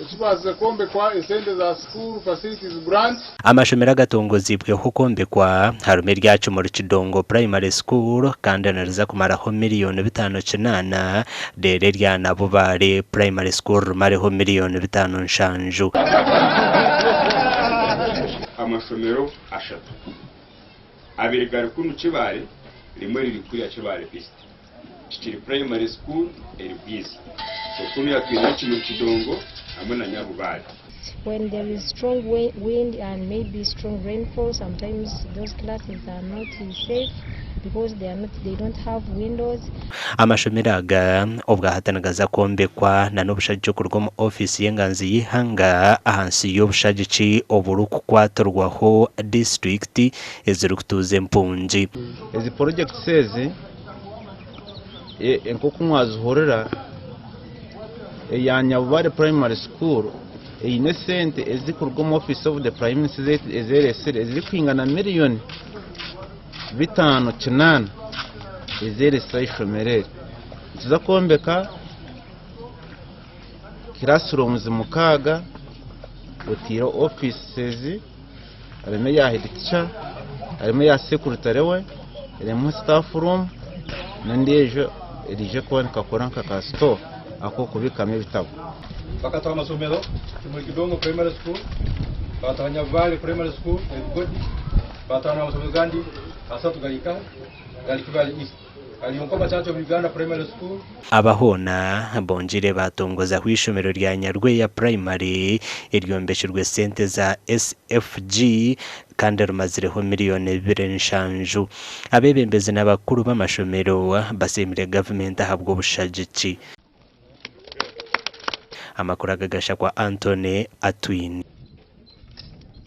Ekibaasize kwombekwa esente za School Facilities Grant. Amashomero agatongoziibweho kwombekwa harimu erya Kimuri Kidongo Primary School kandi niriza kumaraho miriyoni 58 reero erya Nabubaare Primary School rimareho miriyoni 57. Amashomero ashatu, abiri gari kunu Kibaale, rimwe riri kuriya Kibaale East. Kikiri Primary School eri Bwiza. So kunuya twineyo Kimuri Kidongo hamwe na Nyabubaare. When there is strong wind and maybe strong rainfall sometimes those classes are not safe because they are not they don't have windows. Amashomero aga obwahati nigaza kwombekwa na n'obushagiki okuruga omu ofiisi y'enganzi y'eihanga ahansi y'obushagiki oburikukwatirwaho disiturikiti ezirikutuuza empungi. Ezi porojekiti ezi nk'oku mwazihurira, eya Nyabubare Primary School eine esente ezirikuruga omu Office of the Prime Minister ezi eretsire ezirikwingana miriyoni 58 ezi eretsire aha ishomero eri. Nituza kwombeka classrooms mukaaga otiireho offices harimu eya head teacher, harimu eya secretary we, harimu staff room n'endiijo eriija kuba nikakora nka ka store ak'okubikamu ebitabo. Bakatuha amasomero, Kimuri Kidongo Primary School, batuha Nyabubare Primary School e Bugodi, batuha n'amasomero gandi asatu gari nkaha gari Kibale East. Hariyo Nkoma Church of Uganda Primary School. Aba hoona bongyeire baatongozaho eishomero rya Nyarweya Primary eryombekirwe sente za SFG kandi rimazireho miriyoni 27. Abeebembezi n'abakuru b'amashomero basiimire gavumenti ahabw'obushagiki. Amakuru aga gashakwa Anthony Atwine.